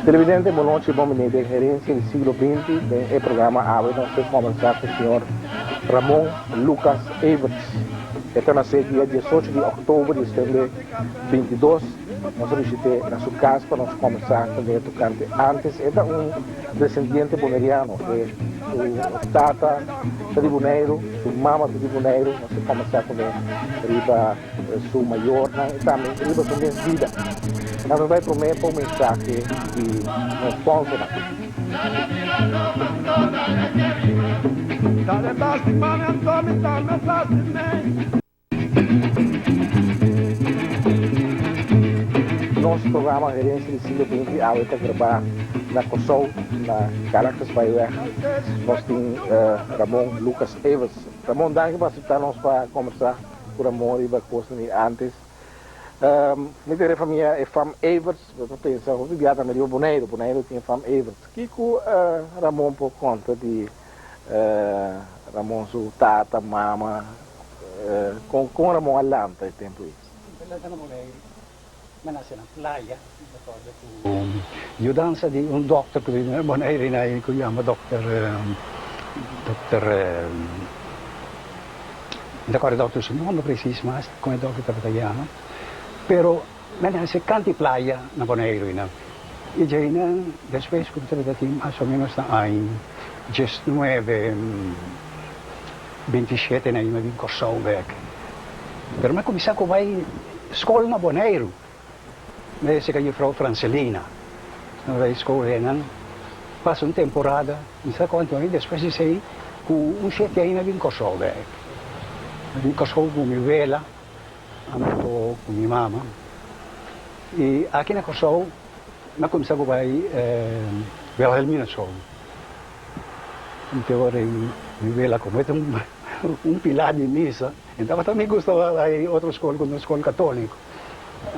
Televidente, bon nochi, bon bini den Herencia di Siglo Binti. Den e programa awe nos ta combersa cu señor Ramon Lucas Everts. E ta nace dia 18 di october di estembe 22. Nos a bishit'é na su cas pa nos combersa cu tocante antes. E ta un descendiente boneriano. E su tata ta di Boneiru, su mama ta di Boneiru. Nos a combersa cu riba su mayornan y tambe riba su mes bida. Nos a bay prome pa un mensahe di nos sponsornan. Nos programa Herencia di Siglo Binti awe ta grabá na Kòrsou, na Caracasbaaiweg. Nos tin Ramon Lucas Evers. Ramon, danki pa aseptá nos pa kòmbersá ku Ramon riba kosnan di ántes. Mi ta refamia e fam Everts, bo ta pensa hopi bia tambe riba Boneiru, Boneiru tin e fam Everts. Kiko Ramon por konta di Ramon su tata, mama, kon kon Ramon a lanta e tempu ei? Mi lanta na Boneiru, mi a nase na playa, mi ta kòrda ku yudansa di un dòkter ku tin na Boneiru ei ku yama dòkter dòkter mi ta kòrda dòkter su nòmber presis mas kon e dòkter tabata yama, pero mi a nase kanti playa na Boneiru einan. I djeinan despues ku mi tabata tin mas o ménos na aña diesnuebe, bintishete na mi a bin Kòrsou bèk. Pero mi a kuminsá ku bai skol na Boneiru. Mi a seka yùfrou Francelina. Mi a bai skol einan pasa un temporada, mi sa kuantu aña despues di esei ku un shete aña mi a bin Kòrsou bèk. Mi a bin Kòrsou ku mi wela. Anto ku mi mama. I aki na Kòrsou mi a kuminsá ku bai Wilhelmina School. Anto ora mi wela komo e ta un pilar di misa, e tabata mi gusta bai otro skol ku no skol katóliko.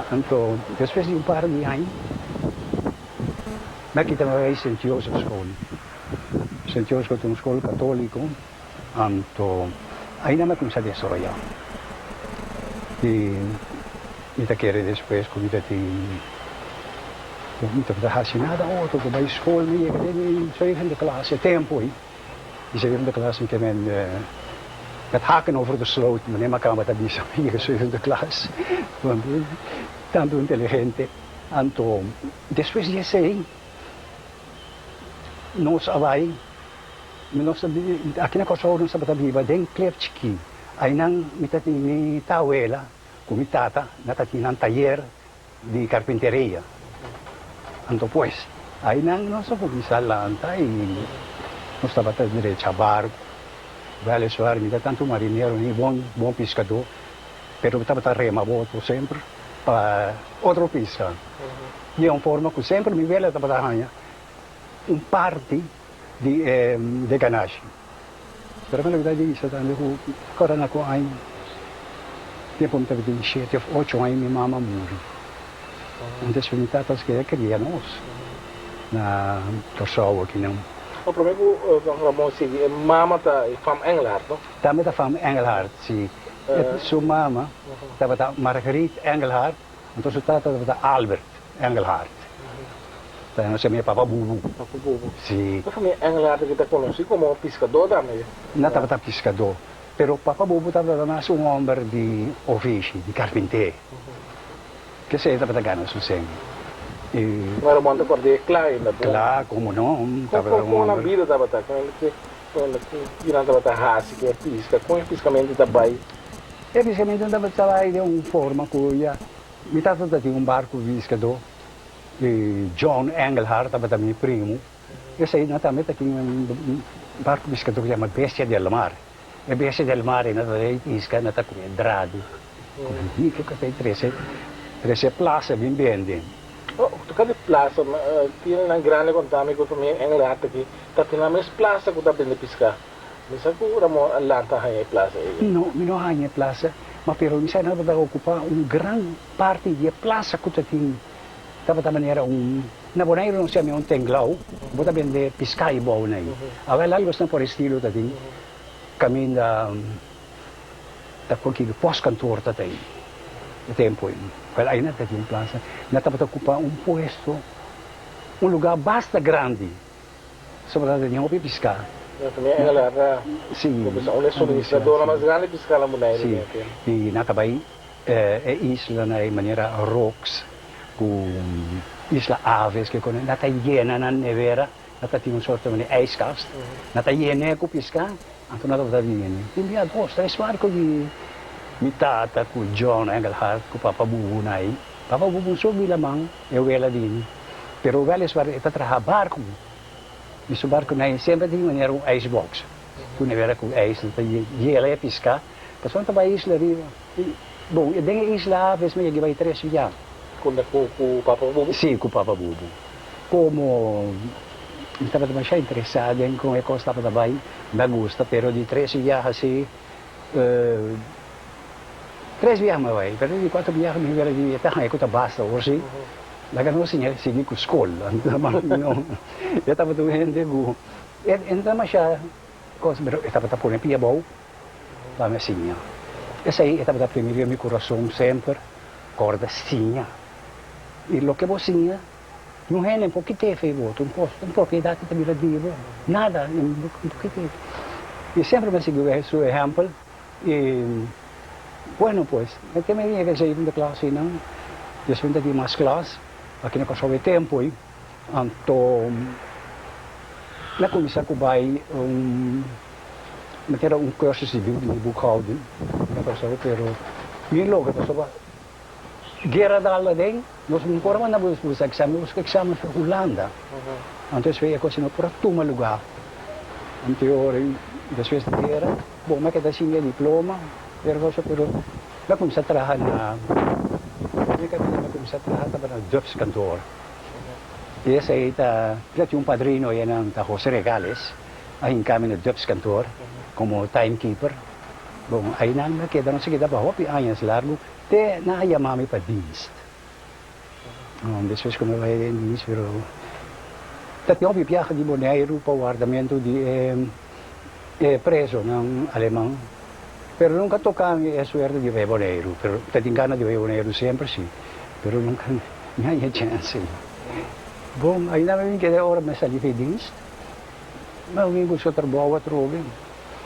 Anto despues di un par di aña mi a kita mi a bai Sint Joseph School. Sint Joseph School ta un skol katóliko. Anto aina mi a cuminsa desaroya y mi ta kere despues cu mi ta tin cu mi tabata haci nada otro cu bay school mi yega den mi zevende klas e tempo ey di zevende klas mi ta men met haken over de sloot manera mi a caba ta bisa mi yega zevende klas want tanto inteligente anto despues di esey nos a bay. Nos ta aki na Kòrsou nos tabata biba den klep chikí. Ainan mi ta tin mi tawela ku mi tata nan ta tin nan tayer di karpinteria. Anto pues ainan nos a kuminsá lanta i nos tabata drecha barku. Wèliswaar mi ta tantu marinero ni bon bon piskadó pero mi tabata rema boto semper pa otro piska. Di un forma ku semper mi wela tabata haña un parti di e de ganashi. Pero mi loke ta bisa tambe ku ora na ku aña tempu mi tabata tin shete of ocho aña mi mama a muri. Antes mi tata a keda kria nos na Kòrsou akinan. No prome ku Don Ramon sigui e mama ta e fam Engelhard no? Tambe ta fam Engelhard si. Su mama tabata Margriet Engelhard anto su tata tabata Albert Engelhard. Ta nos yama e Papa Bubu. Papa Bubu. Si. E famia Engelhard aki ta konosí komo piskadó tambe. Nan tabata piskadó, pero Papa Bubu tabata mas un hòmber di ofishi, di karpinté. Kese e tabata gana su sèn. I. No era bon ta kòrda e kla ainda bon. Kla, komo no. Tabata un hòmber. Kon nan bida tabata? Kon ki nan tabata hasi ku e piska? Kon e piskamentu ta bai? E piskamentu tabata bai den un forma ku ya mi tata ta tin un barku piskadó. E John Engelhard tabata mi primu. Esei nan tambe ta tin un barku piskadó ku yama Bestia del Mar. E Bestia del Mar ei nan ta rei piska, nan ta kume dradu, kume riku ku ta trese trese plasa bin bende. Oh, toka di plasa, tin nan grandi konta mi ku famia Engelhard aki ta tin nan mes plasa ku ta bende piska. Mi sa ku Ramon a lanta haña e plasa ei. No, mi no haña e plasa, ma pero mi sa nan tabata okupá un gran parti di e plasa ku ta tin. Tabata manera un, na Boneiru nos yama un tenglau, bo ta bende piská i bou na ei. Awel algo asina por estilo ta tin kaminda ta kon ki postkantoor ta ta ei e tempu ei. Wel aina ta tin un plasa. Nan tabata okupá un puesto, un lugá basta grandi. Sobra ta tin hopi piská. También Engeland Sí. Un e suministradornan mas grandi piská na Boneiru. Sí. I nan ta bai e islanan ei manera Rocks ku Isla Aves ke kono nan ta yena nan nevera, nan ta tin un sorto di ijskast, nan ta yen'é ku piská, anto nan tabata bini. Tin bia dos, tres barko di mi tata ku John Engelhard ku Papa Bubu na ei. Papa Bubu un subi laman e wela bini, pero weliswaar e ta traha barku i su barku na ei semper tin manera un ijsbox ku nevera ku ijs nan ta yela e piská pasobra nan ta bai isla riba. Bon, den e isla aves mi a yega bai tres bia. Kunda ku ku Papa Bubu? Sí, ku Papa Bubu. Komo mi tabata masha interesá den kon e kos tabata bai, mi a gusta, pero di tres biaha sí, tres biaha mi a bai, pero di kuater biaha mi wera di e ta haña ku ta basta awor sí, laga nos siña sigui ku skol. E tabata un hende ku e no ta masha kos, pero e tabata pone pia abou. Pa mi a siña. Esei e tabata primi riba mi kurason semper, kòrda siña. I loke bo siña, niun hende no por kit'é fe bo, un kos, un propiedat ku ta bira di bo, nada no por kit'é. I semper mi a sigui su ehèmpel i bueno pues, e te mi yega zevende klas einan, despues mi ta tin mas klas, aki na Kòrsou e tempu ei, anto mi a kuminsá ku bai un. Mi keda un cursus di di boekhouding na Kòrsou pero mi logra pasobra guera dal aden nos no por a manda buska examen buska examen for Hulanda anto esei e kos no por a tuma luga anto ora despues di guera bon mi a keda sin e diploma pero cosa pero mi a kuminsá traha na mi a kuminsá traha tabata na Dubs kantoor i esei ta mi a tin un padrino einan ta Jose Regales. A hinka mi na Dubs kantoor komo timekeeper. Bon, einan mi a keda, nos a keda pa hopi añas largu te nan a yama mi pa dienst. Despues ku mi a bai den dienst, pero ta tin hopi biaha di Boneiru pa wardamentu di e presonan aleman, pero nunka toka mi e suerte di bai Boneiru, pero ta tin gana di bai Boneiru semper si, pero nunka mi haña chèns. Bon, einan mi bin keda ora mi a sali for dienst. Mi bin buska trabou atrobe.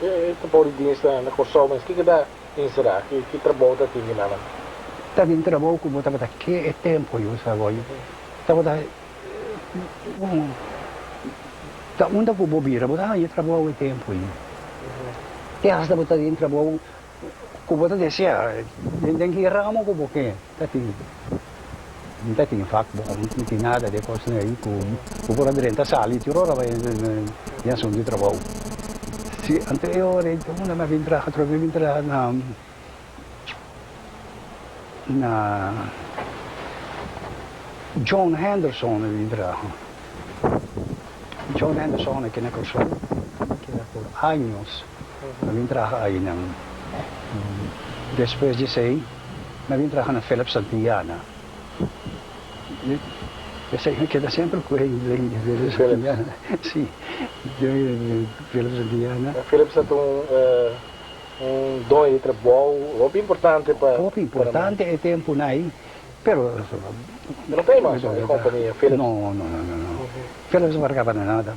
E trabou di dienst na Kòrsou mes, kiko ta enserá? Ki trabou ta tin di nan? Ta tin trabou ku bo tabata ke e tempu yu sa bo. Tabata bon, ta unda ku bo bira bo ta haña trabou e tempu ei. Te hasta bo ta tin trabou ku bo ta deseá, den ki ramo ku bo ke ta tin. Mi ta tin vak bon, mi tin nada di e kosnan ei ku bo por a drenta sali tur ora bai den asuntu di trabou. Si, anto e ora ei tur unda mi a bin traha atrobe mi a bin traha na na John Henderson mi a bin traha. John Henderson aki na Kòrsou mi keda por años mi a bin traha einan. Despues di esei. Mi a bin traha na Philips Santillana. Esei mi keda semper ku e link di Philips Santillana. Si, Philips Santillana. Philips ta un un doño di trabou hopi importante pa. Hopi importante e tempunan ei, pero. No ta ei mas e kompania Philips? No, no, no, no. Philips no markaba na nada.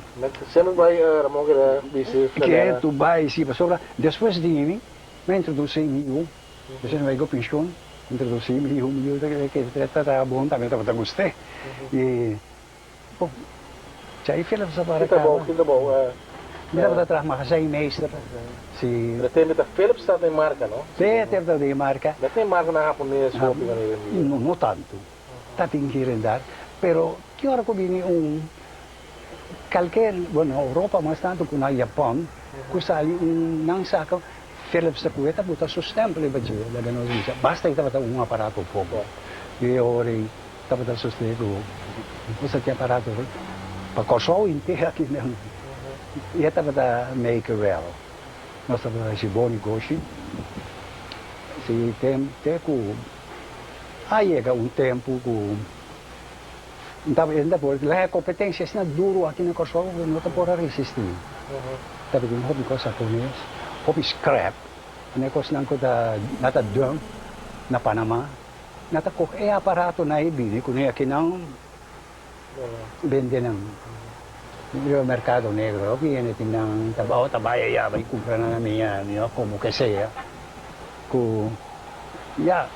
Semper bai Ramon keda bisti Philips. Ke tu bai, si, pasobra despues di mi, mi a introdusi mi yu. Esei no bai penshon, introdusí mi yu, mi yu ta traha bon tambe tabata gust'é. I bon, djai Philips a para Ki trabou, ki trabou? Mi tabata traha magazijnmeester, si. Pero tembe ta Philips ta den marka, no? Sí, tembe ta den marka. No tin markanan hapones hopi manera den dia? No, no tantu. Ta tin hier en daar. Pero ki ora ku bini un kalker, bueno, Europa mas tantu ku na Japon, ku sali un nan saka Philips ta ku'e ta buta su stempel riba dje, laga nos bisa, basta ei tabata un aparato poco. I e ora ei tabata sostene ku nos a tin aparato pa Kòrsou henter aki nan. I e tabata make well. Nos tabata hasi bon negoshi. Si te ku a yega un tempu ku. Ta por la kompetensia asina duru aki na Kòrsou ku no ta por a resistí. Tabatin hopi kos hapones, hopi scrap, e kosnan ku ta nan ta dump na Panama. Nan ta kohe e aparatonan ei bini kuné akinan bende nan riba merkado negro. Hopi hende tin nan ta ta bai aya bai kumpra nan na Miami òf komo ke sea ku ya.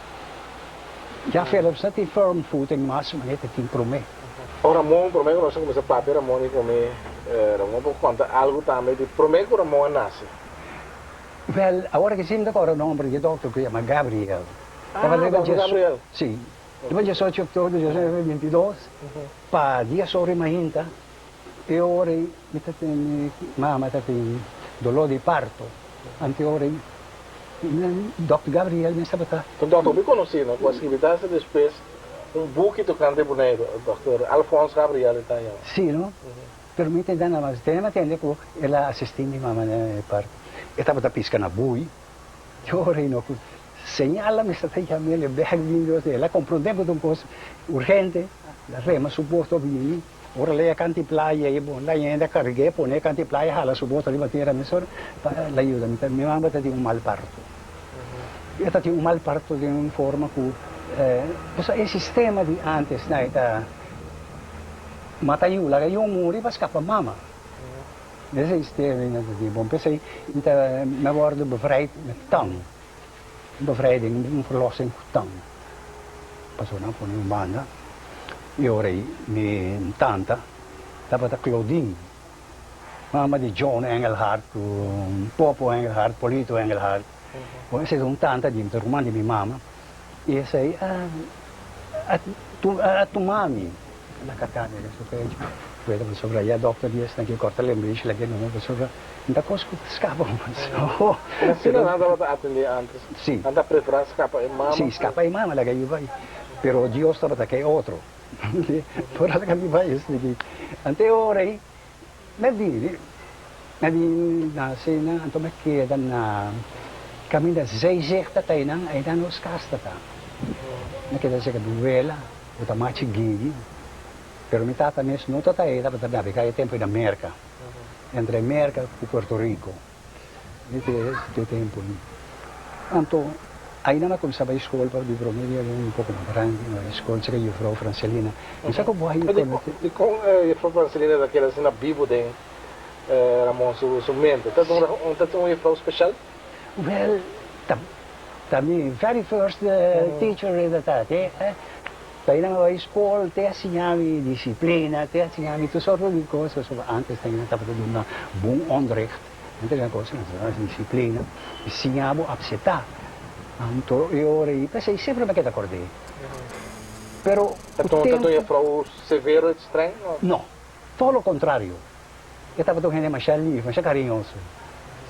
Ya Philips no tin firm footing mas manera ta tin prome. O Ramon, prome ku nos a kuminsá papia Ramon di ku mi, Ramon por konta algu tambe di prome ku Ramon a nase. Wèl, awor aki si mi ta kòrda nòmber di e dòkter ku yama Gabriel. Ah, dòkter Gabriel. Si. Riba diesocho òktober di 1922, pa dies ora i mainta, e ora ei mi ta tin, mi mama ta tin doló di parto. Anto e ora ei Dòkter Gabriel mes tabata. Un dòkter hopi konosí, no? Ku a skibi ta hasta despues un buki tokante Boneiru, dòkter Alfons Gabriel e ta yama. Sí, no? Pero mi tende nada mas. Tene mi a tende ku el a asistí mi mama na e parto. E tabata piska na bui. E ora ei no ku señal a mester ta yam'el e bèk bin Dios. El a komprondé ku ta un kos urgente. El a rema su boto bini. Ora lei a kanta e playa ei bon la hende a karg'é pone kanta e playa hala su boto riba tera mesora pa la yuda mi ta mi mama ta tin un mal parto e ta tin un mal parto den un forma ku pasobra e sistema di antes nan e ta mata yu laga yu muri pa skapa mama e sistema ei nan ta tin bon p'esei mi ta mi a wòrdu bevrijd met tang un bevrijding un verlossing ku tang. Pasobra nan pone un banda i ora ei mi tanta tabata Claudine, mama di John Engelhard ku Popo Engelhard, Polito Engelhard. Bon, esei ta un tanta di mi, ta ruman di mi mama i esei a a tuma mi, el a karga mi den su pecho. Pasobra ya dokter di esnan ke kòrta lembrishi laga e numa pasobra N ta kos ku ta skapa mas. Pero asina nan tabata atendé antes. Sí. Nan ta preferá skapa e mama. Sí, skapa e mama laga yu bai. Pero Dios tabata ke otro. Por a laga mi bai esaki. Anto e ora ei mi a bini, mi a bini nase nan, anto mi a keda na kaminda Zeezicht ta einan, einan nos kas ta ta. Mi a keda serka mi wela, ku ta machi Gigi. Pero mi tata mes no ta ta ei, tabata nabegá e tempu ei na Merka. Entre Merca cu Puerto Rico e tempo ei. Anto ai nan a cuminsa bay school pa di prome dia un poco mas grandi nan bay school cerca juffrouw Francelina. Mi sa cu bo a conoce. Dicon juffrouw Francelina ta keda asina bibo den Ramon su mente? Ta un juffrouw special? Wel, ta mi very first teacher ta ta. Ta nan a bai skol, te a siña mi disiplina, te a siña mi tur sorto di kos, pasobra ántes ta nan tabata duna bon onderricht, nan ta duna kos nan ta duna disiplina, i siña bo apseptá. Anto e ora ei, p'esei semper mi a keda kord'é. Pero ku tempu. Ta un jefrou severo i streng? No, todo lo kontrario. E tabata un hende masha lif, masha kariñoso.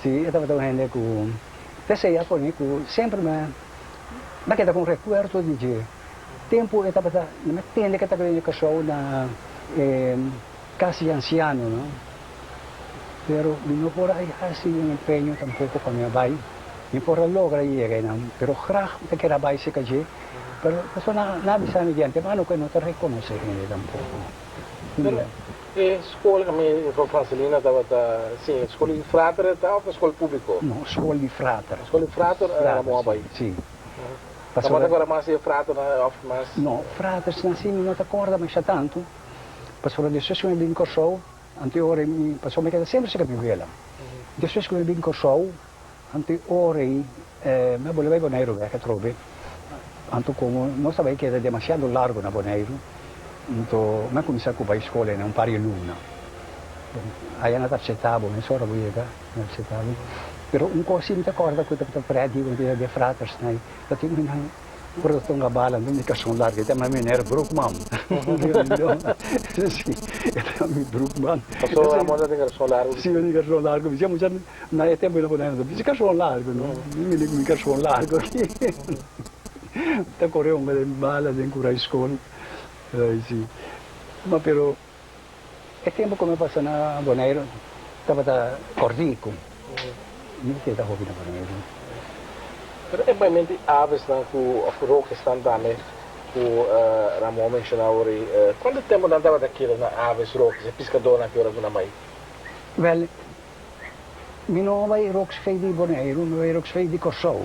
Sí, e tabata un hende ku, p'esei a pone ku semper mi a keda ku un rekuerdo di dje. Tempu e tabata, mi a tende ku e tabata bini Kòrsou na e kas di ansiano, no? Pero mi no por a hasi un empeño tampoko pa mi a bai. Mi por a logra yega einan, pero grag mi ta kere a bai serka dje. Pero pasobra nan a bisa mi di antemano ku e no ta rekonosé hende tampoko. Pero e skol ku mi Juffrouw Francelina tabata siña, skol di frater e ta òf skol públiko? No, skol di frater. Skol di frater Ramon a bai? Si. Ramon ta kòrda mas di e fraternan òf mas? No, fratersnan si mi no ta kòrda masha tantu, pasobra despues ku mi bin Kòrsou, anto e ora ei mi, pasobra mi keda semper serka mi wela. Despues ku mi bin Kòrsou, anto e ora ei mi a bolbe bai Boneiru bèk atrobe. Anto komo nos tabata keda demasiado largu na Boneiru, anto mi a kuminsá ku bai skol einan un par di luna. Bon, aya nan ta apseptá bo, mesora bo yega nan ta apseptá bo. Pero un kos si mi ta kòrda ku tabata prèt di e de fraters nan, ta tin un nan ora ta tonga bala anto mi karson largu, e ta yama meneer Broekman. Si, e ta yama mi Broekman. Pasobra bo ta tin karson largu? Si, mi tin karson largu. Mi siña mucha na e tempu nan pone bichi karson largu no, mi bini ku mi karson largu aki. Ta kore un den bala den kura skol. Si. Ma pero e tempu ku mi a pasa na Boneiru tabata kòrtiku. Mi ta keda hopi na Boneiru. Pero e movimento di avesnan ku òf rokesnan tambe. Ku Ramon a menshoná awor ei, kuantu tempu nan tabata keda na Aves Rocks, e piskadónan ku ora ku nan bai? Wèl, mi no a bai Rocks Fei di Boneiru, mi a bai Rocks Fei di Kòrsou.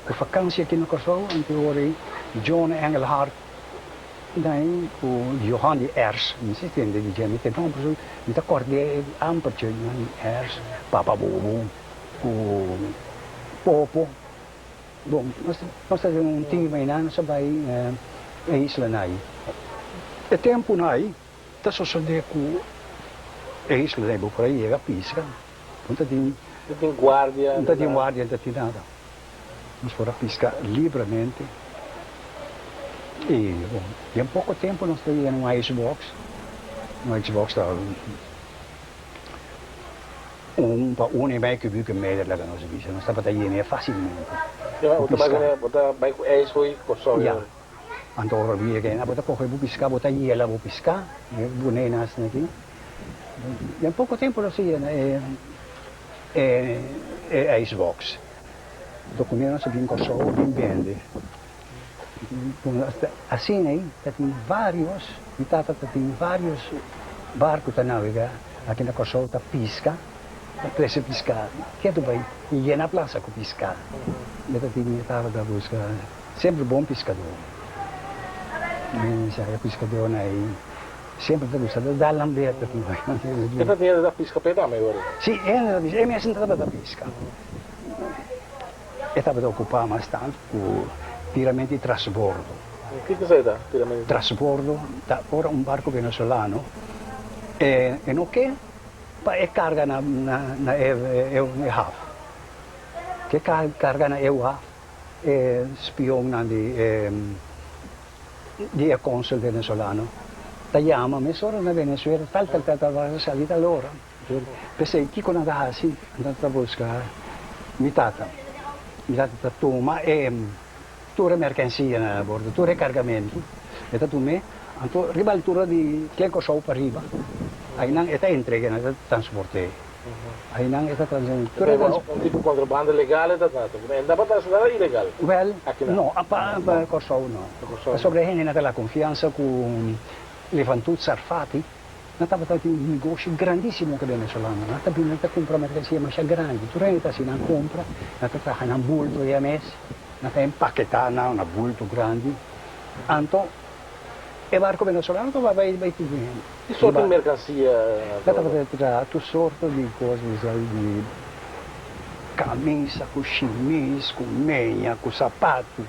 Ku fakansia aki na Kòrsou, anto ora ei John Engelhard nan ku Johan di Ers, mi si tende di dje, mi ta nòmber su, mi ta kòrd'é amper dje, Johan di Ers, Papa Bobo ku Popo. Bon, nos ta den un team einan, nos a bai e islanan ei. E tempunan ei ta sosodé ku e islanan ei bo por a yega piska. No ta tin. No tin guardia. No ta tin guardia, no ta tin nada. Nos por a piska libremente. I bon, den poko tempu nos ta yega na un icebox. Un icebox ta Un pa un i mei kubieke meter laga nos bisa. Nos tabata yene fasilmente. Ja, bo ta bai ku bo ta bai ku ijs fo'i Kòrsou Ja. Anto ora bo yega einan bo ta kohe bo piská, bo ta yela bo piská, bo nena asina aki. Den poko tempu nos a yena e e e ijsbox. Anto kuné nos a bin Kòrsou a bin bende. Asina ei ta tin vários, mi tata ta tin vários barku ta nabegá aki na Kòrsou ta piska, ta trese piská ketu bai i yena plasa ku piská. Mi ta tin mi tata ta buska semper bon piskadó. Mi sa e piskadónan ei semper ta gusta ta dal nan beter. E ta tin ta piska p'e tambe ora? Si, e ta piska, e mes tabata piska. E tabata okupá mas tantu ku tiramento di trasbordo. Kiko esei ta, tiramento di trasbordo? Ta ora un barku venezolano e no ke pa e karga na na e haf. Ke karga na e haf e spionnan di e di e konsul venezolano ta yama mesora na Venezuela tal tal tal tal barku a sali tal ora. P'esei kiko nan ta hasi? Nan ta buska mi tata. Mi tata ta tuma e tur e merkansia na bordo, tur e kargamentu, e ta tum'é. Anto riba altura di Klen Kòrsou pa riba, ainan e ta entreg'é, nan ta transport'é. Ainan e ta transport'é. Un tipo kontrabanda legal e ta trata? E tabata hasi nada ilegal Wèl, no, pa Kòrsou no. Pasobra e hendenan ta la konfiansa ku Levantut Sarfati. Nan tabata tin un negoshi grandisimo ku venezolano. Nan ta bini, nan ta kumpra merkansia masha grandi. Tur hende ta hasi nan kompra, nan ta traha nan bulto ya mes, nan ta empaketá nan na bulto grandi. Anto e barko venezolano ta bai bai tin hende. Ki sorto di merkansia nan tabata traha tur sorto di kos, di kamisa ku shimis, ku meña, ku sapatu.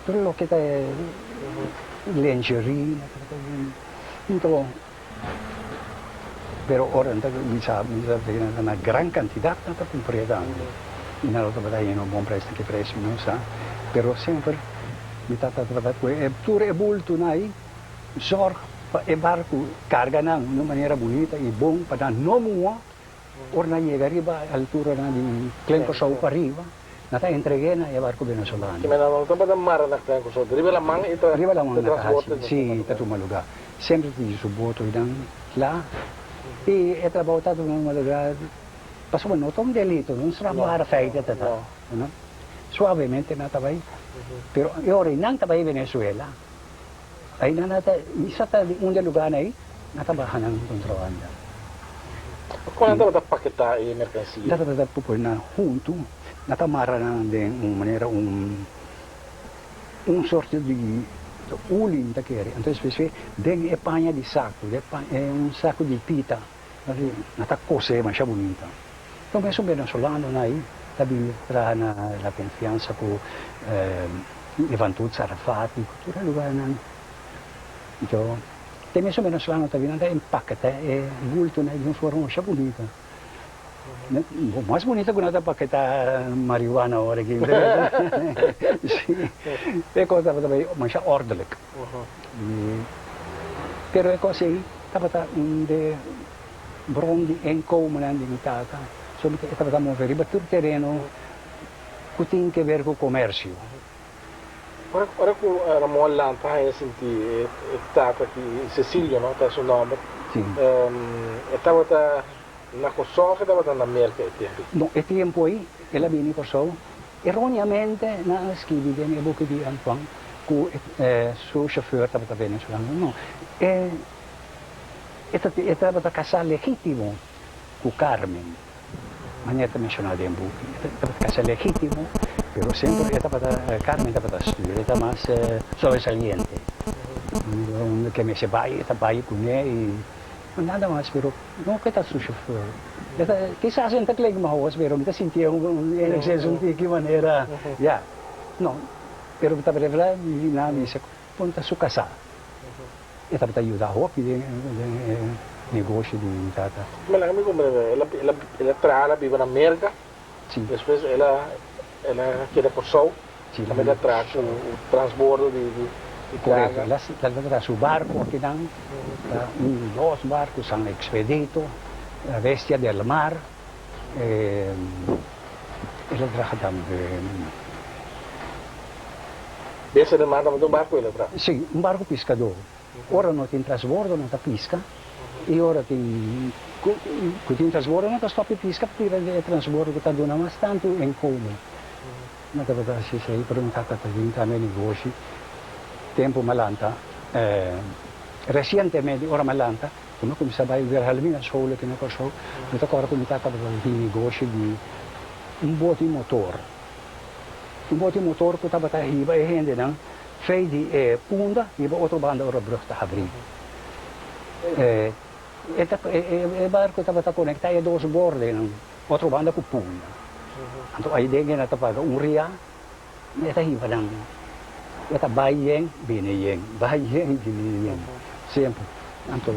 Tur loke ta e lingerie nan tabata bende. Anto, pero ora nan ta bisa mi ta bisa nan na gran kantidat nan ta kumpr'é tambe. I nan lo tabata haña un bon prijs na ki prijs mi no sa, pero semper mi tata tabata ku e tur e bultunan ei zòrg pa e barku karga nan na un manera bunita i bon pa nan no mua ora nan yega riba e alturanan di Klein Kòrsou pa riba. Na ta entreg'é na e barku venezolano. Ki mena no tabata mara na Klein Kòrsou. Riba laman e ta Riba laman na ta transporte. hasi, si, ta tuma lugá. Semper ta tin su boto einan kla. I e trabou ta tuma lugá pasobra no ta un delito, no un strafbare feite ta ta, no. Suavemente nan ta bai, pero e ora einan ta bai Venezuela, einan nan ta, mi sa ta di unda e lugánan ei, nan ta baha nan kontrabanda. Kon nan tabata paketá e merkansia? Nan tabata pone nan huntu, nan ta mara nan den un manera un un sorte di uli mi ta kere. Anto despues den e paña di saku, e un saku di pita, nan ta kose masha bunita. Anto mesun venezolanonan ei ta bini traha na La Confianza ku Levantut Sarafati ku tur e lugarnan. Anto Te mesun venezolano ta bini nan ta empaketá e bultonan di un forma masha bunita. Mas bunita ku nan ta empaketá marihuana awor aki. Si, e kos tabata bai masha òrdelik. Pero e kos ei tabata un de bron di inkomennan di mi tata. So e tabata move riba tur tereno ku tin ke ber ku komersio. Ora ku Ramon lanta haña sinti e tata ki Cecilio no ta su nòmber. Si. E tabata na Kòrsou òf e tabata na Merka e tempu ei? No, e tempu ei el a bini Kòrsou. Erróneamente nan a skibi den e buki di Antoine. Ku su chauffeur tabata venezolano. No, e e tabata kasá legítimo ku Carmen, manera ta menshoná den buki. E tabata kasá legítimo, pero semper e tabata, Carmen tabata stuur, e ta mas sobresaliente. Unda ke mester bai, e ta bai kuné i nada mas, pero no ku e ta su chauffeur. E ta, kisas e no ta klik mahos, pero mi ta sintié un enigszins un tiki manera, ya, no. Pero mi ta revelá mi nan a bisa ku ta su kasá. E tabata yuda hopi den e negoshi di mi tata. Mi laga mi komprende, el a el a traha, el a biba na Merka, despues el a el a keda Kòrsou, tambe el a traha ku transbordo di di karga. Korekto, el a traha su barku akinan, un dos barku, San Expedito, La Bestia del Mar. El a traha tambe. Bestia del mar tabata un barco el a traha? Sí, un barco piscador. Ora no tin trasbordo nan ta pisca y ora tin cu tin trasbordo nan ta stop di pisca pa tira e trasbordo cu ta duna mas tanto inkomen. Nan tabata haci esey pero mi tata ta tin tambe negoshi. Tempo mi a lanta recientemente ora mi a lanta. Ku mi a kuminsá bai Wilhelmina School aki na Kòrsou, mi ta kòrda ku mi tata tabata tin negoshi di un boti motor. Un boti motor ku tabata hiba e hendenan fei di e Punda hiba otro banda ora brùg ta habrí. E barku tabata konektá e dos bordenan, otro banda ku Punda. Anto ai den nan ta paga un ria, e ta hiba nan. E ta bai yen, bini yen, bai yen, bini yen, semper. Anto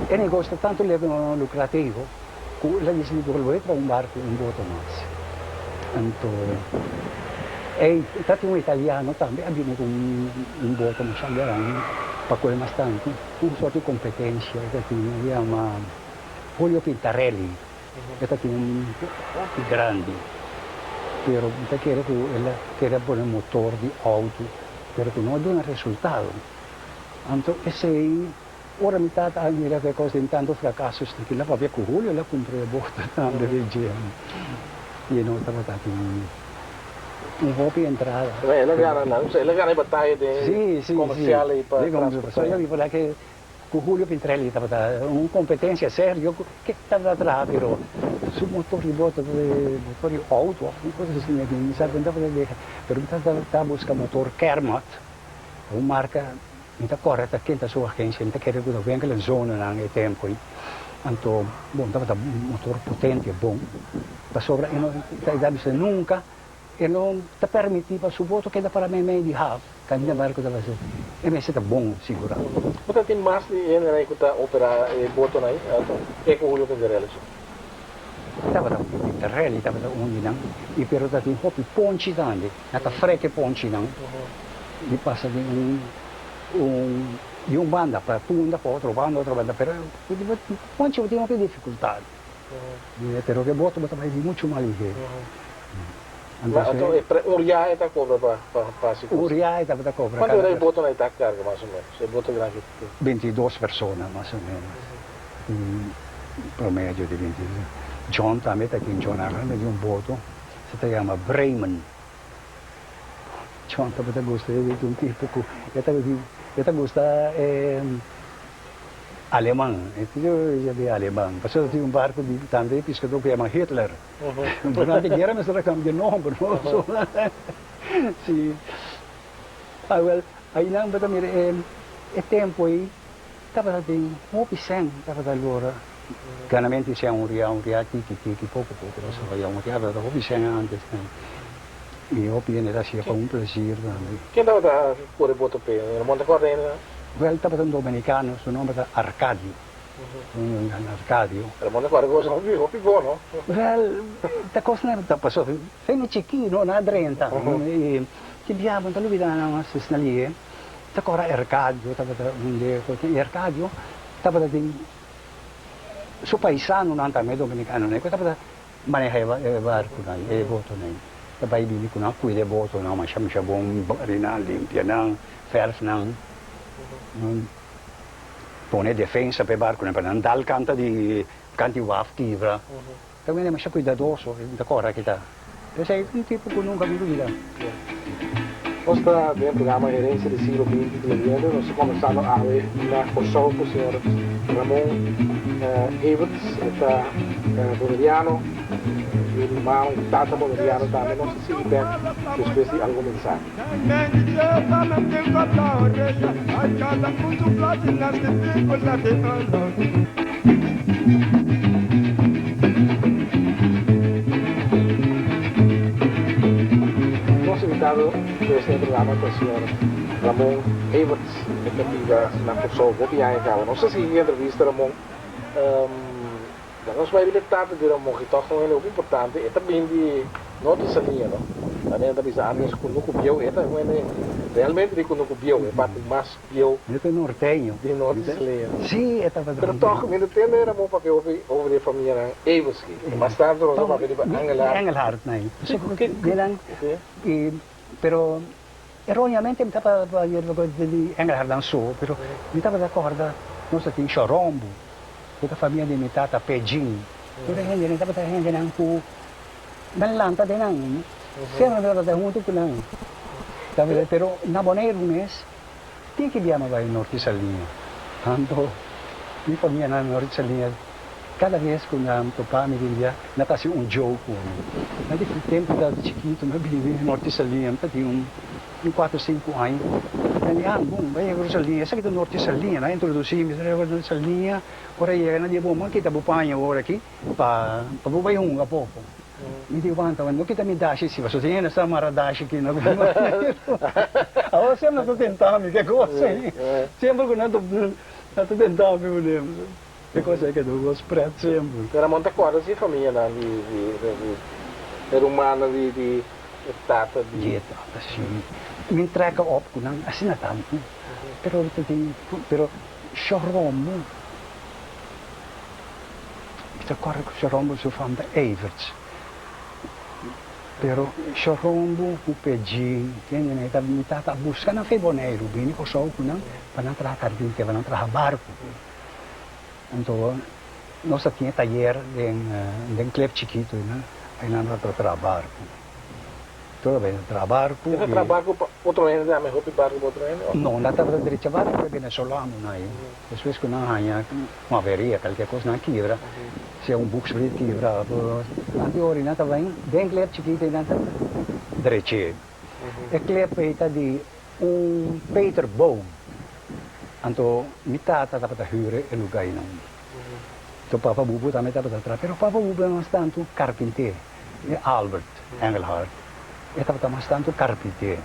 e negoshi ta tantu lucrativo cu el a dicidi cu el bo traha un barco, un boto mas. Anto ey ta tin un italiano tambe a bini cu un boto masha grandi pa coge mas tantu, un soort di competencia e ta tin, e yama Julio Pintarelli. E ta tin un hopi grandi, pero mi ta kere cu el a kere pone motor di auto, pero cu no a duna resultado. Anto esey, ora mi tata a mira cu e cos den tanto fracaso esaki, el a papia cu Julio, el a cumpra e boto tambe di dje. Y e no tabata tin un hopi entrada. El a gana, el a gana e bataya den comercial ey pa transporta. Cu Julio Pintrelli tabata un competencia serio cu ke tabata traha pero su motor di boto motor di auto of un cosa asina mi no sa con tabata deja pero mi tabata busca motor Kermot un marca mi ta corda ta ken ta su agencia mi ta kere cu ta winkel en zonenan e tempo ey anto bon tabata motor potente bon pasobra e no ta bisa nunca E no ta permití pa su boto keda para meimei di haf, kaminda barku ta pasa. E mester ta bon sigurá. Bo ta tin mas di hendenan ei ku ta operá e botonan ei? E ku Julio Pintarelli so? Tabata Julio Pintarelli tabata un di nan, i pero ta tin hopi ponchi tambe. Nan ta frek e ponchinan di pasa di un un di un banda pa punda pa otro banda otro banda, pero ponchi bo tin hopi difikultat. Pero ke boto bo ta bai di muchu mas lihé. Anto e pre un riahe e ta kobra pa pa hasi Un riahe e tabata kobra Kuantu ora e botonan e ta karga mas o menos? E boto grandi ki. 22 persona mas o menos. Un promedio di 22. John tambe ta tin John Arnold tin un boto se ta yama Bremen. John tabata gusta e un tipo ku e tabatin e ta gusta e. Aleman, e tin di aleman, pasobra tin un barco di tambe piscador cu yama Hitler. Durante guera mester a cambia nomber, no? So, si. Ah, wel, ainan bo ta mira e e tempo ei tabata tin hopi cen tabata lora. Ganamento di cen un ria, un ria tiki tiki, poco poco pasobra ya un ria tabata hopi cen antes. Y hopi hende ta hacia pa un placer tambe. Ken tabata core boto p'e? Ramon ta corda hende nan? Wel tabata un dominicano, su nomber ta Arcadio. Un Arcadio. Ramon ta corda cos hopi hopi bon no? Wel, ta cosnan ta paso feni chiki no na drenta. Y tin bia bo ta lubida nan mas esnan lihe. Ta corda Arcadio tabata un de y Arcadio tabata tin su paisanonan tambe dominicanonan cu tabata Maneha e barkunan, e botonan. Ta bai bini ku nan kuida e botonan masha masha bon, bari nan, limpia nan, fèrf nan, pone defensa pa e barkunan pa nan dal kanta di kanta di waf kibra. Ta un hende masha kuidadoso, mi ta kòrda kita. P'esei un tipo ku nunka mi lubida. Nos ta den e programa Herencia di Siglo Binti Televidente. Nos ta combersando awe na Corsou cu señor Ramon Everts. E ta Boneriano, yu di mama y tata Boneriano tambe. Nos ta sigui bek despues di algun mensahe. Nos invitado pues den e programa ta señor Ramon Everts. E ta biba na Kòrsou hopi aña kaba. Nos a sigui e entrevista Ramon. Laga nos bai riba e tata di Ramon ki tòg ta un hende hopi importante. E ta bin di Norte Saliña no. Manera ta bisa antes kunuku bieu e ta un hende realmente di kunuku bieu, e parti mas bieu. E ta norteño. Di Norte Saliña. Sí, e tabata. Pero tòg mi ta tende Ramon papia hopi over di e famianan Everski. Mas tantu nos a papia riba Engelhard. Engelhard, nee. Pero Erroneamente mi tabata papia di Engelhard dan so, pero mi tabata corda nos ta tin Shorombo, cu ta famia di mi tata Pejin. Tur e hendenan tabata hendenan cu nan lanta den nan, semper mi tabata hunto cu nan. Pero na Boneiru mes tin ki bia mi bai Norte Saliña. Anto mi famia na Norte Saliña cada bes cu nan topa mi tin bia nan ta haci un joke cu mi. Na di tempo mi tabata chikito mi a bini Norte Saliña mi ta tin un un cuatro cinco aña. Nan di ah bon bai yega Saliña esaki ta Norte Saliña nan a introduci mi Norte Saliña ora yega nan di bon bo a kita bo paña awor aki pa pa bo bai hunga poco. Mi di wanta wanta no kita mi dashi si pasobra tin hende sa mara dashi aki no awor semper nan ta tenta mi ke kos ei semper ku nan ta tenta mi mane e kos ei keda un kos pret semper. Pero Ramon ta kòrda si famianan di di e rumannan di di e tata di. Di e tata si mi trèk op ku nan asina tantu pero pero Shoromo. Mi ta kòrda ku Shorombo su fam ta Everts. Pero Shorombo ku Pejin, kende nan ta mi tata a buska nan fe Boneiru bini Kòrsou ku nan pa nan traha karpinter, pa nan traha barku. Anto nos a tin e tayer den den klep chikitu einan, einan nan ta traha barku. Tur a bini traha barku. E ta traha barku pa otro hende tambe, hopi barku pa otro hende òf? No, nan tabata drecha barku pa e venezolanonan ei. Despues ku nan haña un averia, kalker kos nan kibra, sea un buksbrit kibra of anti ora nan ta bai den klep chikito i nan ta drech'é. E klep ei ta di un Peter Boom. Anto mi tata tabata hür e lugá einan. Anto papa Bubu tambe tabata traha, pero papa Bubu e mas tantu karpinté, e Albert Engelhard e tabata mas tantu karpinté.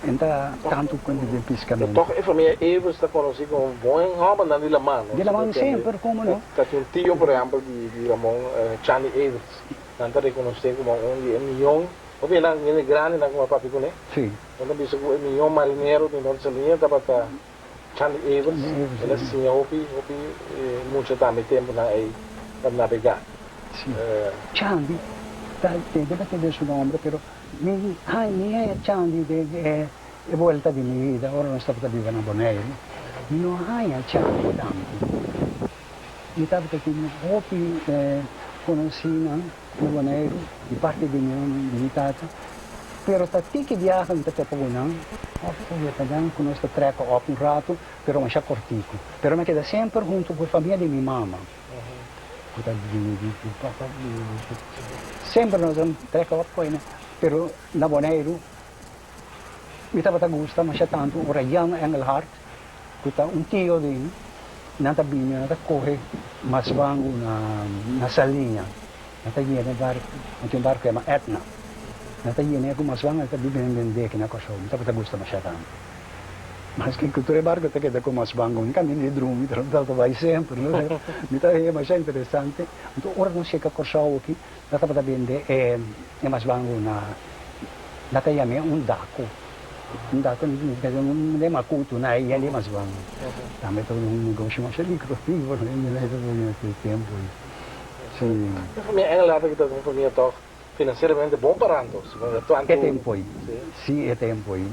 En ta tantu kuenta den piskamentu. Pero tòg e famia Evers ta konosí komo buen hòmbernan di laman, no? Di laman semper, komo no? Ta tin un tio, por ehèmpel, di Ramon, Chandi Evers. Nan ta rekonosé komo un di e mion, hopi nan hende grandinan ku a papia kuné. Sí. Nan ta bisa ku e mion marinero di Norte Saliña tabata Chandi Evers. El a siña hopi, hopi mucha tambe tempunan ei pa nabegá. Sí. Chandi, ta debe tende su nomber, pero. Mi hai mi haya chan di e e vuelta di mi vida ora nos tabata biba na Boneiru. Mi no haya chan tantu. Mi tabata tin hopi conocinan na Boneiru di parti di mi di mi tata, pero ta tiki biaha mi ta topa cu nan of ta nan cu nos ta trek op un rato, pero masha cortico. Pero mi a keda semper hunto cu e famia di mi mama. Ku ta di di papa semper nos a trek op ku ene pero na Boneiru mi tabata gusta masha tantu ora Jan Engelhard ku ta un tio di mi nan ta bini nan ta kohe masbangu na na Saliña nan ta yena e barku nan tin un barku yama Etna nan ta yena e ku masbangu nan ta bin bende aki na Kòrsou mi tabata gusta masha tantu. Maske ku tur e barko ta keda ku mas bango, mi kami di drumi, pero mi tabata bai semper, no? Mi ta haya masha interesante. Anto ora nos yega Kòrsou aki, nan tabata bende e e mas bango na, nan ta yam'é un dako. Un dako un makutu na e yende mas bango. Tambe ta un negoshi masha lukrativo na e tempu ei. Si. E famia Engelhardt aki ta un famia tòg finansieramente bon parando, segun e tantu. E tempu ei, si e tempu ei.